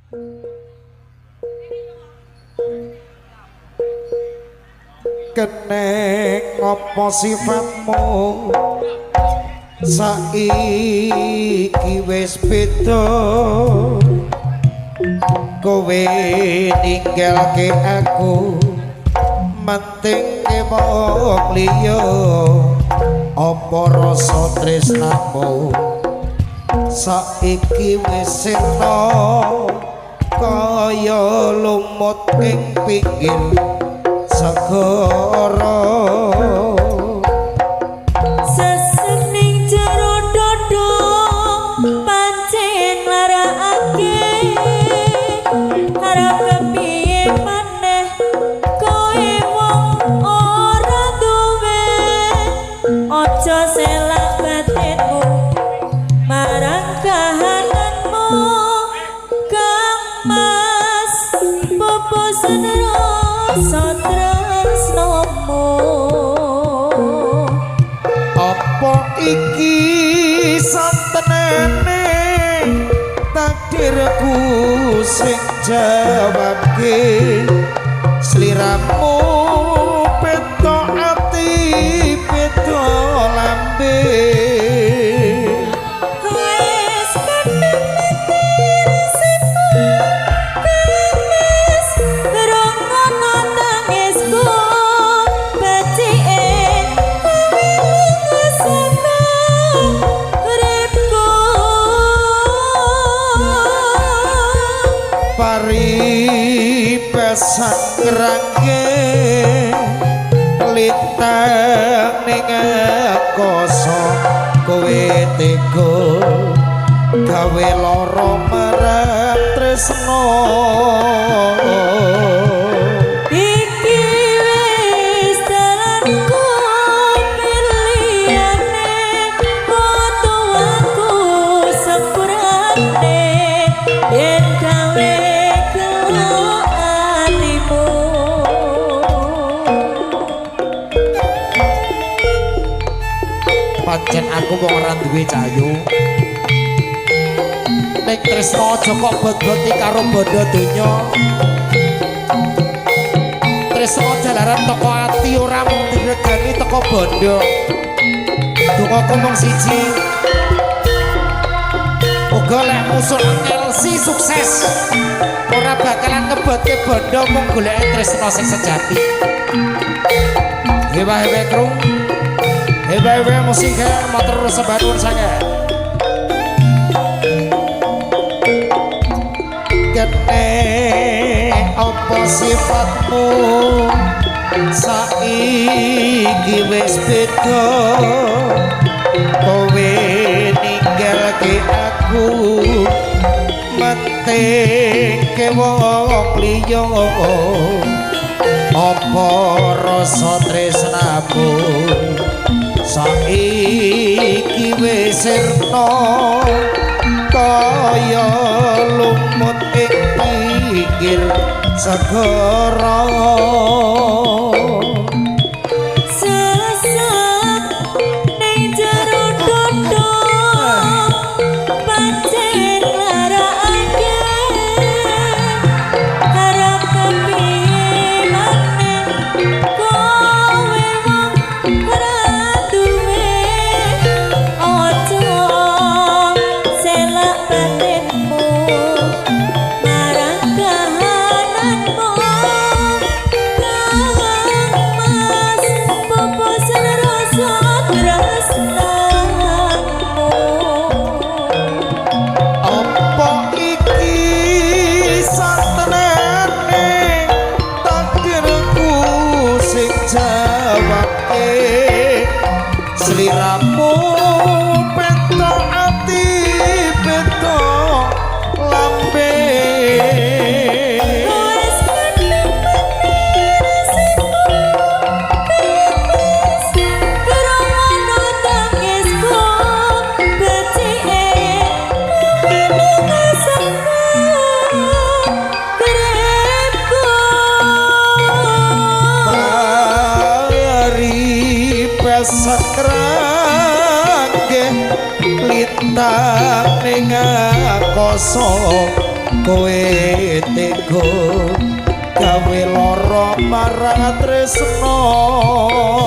Keneng apa sifatmu saiki wis beda, kowe ninggalke aku mentingke wong liya. Apa rasa tresnamu saiki wis sirna kaya lumut ing pinggir segara. Sesek ning jero dada pancen larakake, arep kepiye maneh kowe wong ora duwe. Aja selak batinmu marang kahananmu, Kang Mas pupusen rasa tresnomu. Apa iki santenane takdirku sing jawabke, sliramu peto ati peto lambe. Wis kadung mati rasaku, Kang Mas rungono tangisku, becike kowe lunga saka uripku. Paribasan ngrangke lintang ning angkasa, kowe tega gawe lara marang tresna. Iki wis dalanku pilihane, kudu aku sepurane yen gawe gelo atimu. Pancen aku wong ora duwe cayo, ning tresna aja kok bot-boti karo bondo donya. Tresna jalaran teko ati ora mung diregani teko bondo. Dongaku mung siji, muga lek musuh LC sukses ora bakalan ngebotke bondo, mung goleki tresna sing sejati. Hewa-hewa krung, hewa-hewa musik matur sembah nuwun sanget. Kene apa sifatmu saiki wis beda, kowe ninggalke aku mentingke wong liya. Apa rasa tresnamu saiki wis sirna kaya lumut ing pinggir segara. Sesek ning jero dada pancen larakake, arep kepiye maneh kowe wong ora duwe. Aja selak batinmu marang kahananmu, Kang Mas pupusen rasa tresnamu. Apa iki santenane takdirku sing jawabke, sliramu peto ati peto lambe. Wis kadung mati rasaku, Kang Mas rungono tangisku, becike kowe lunga saka uripku. Paribasan ngrangke lintang ning angkasa, Kowe tega gawe lara marang tresno.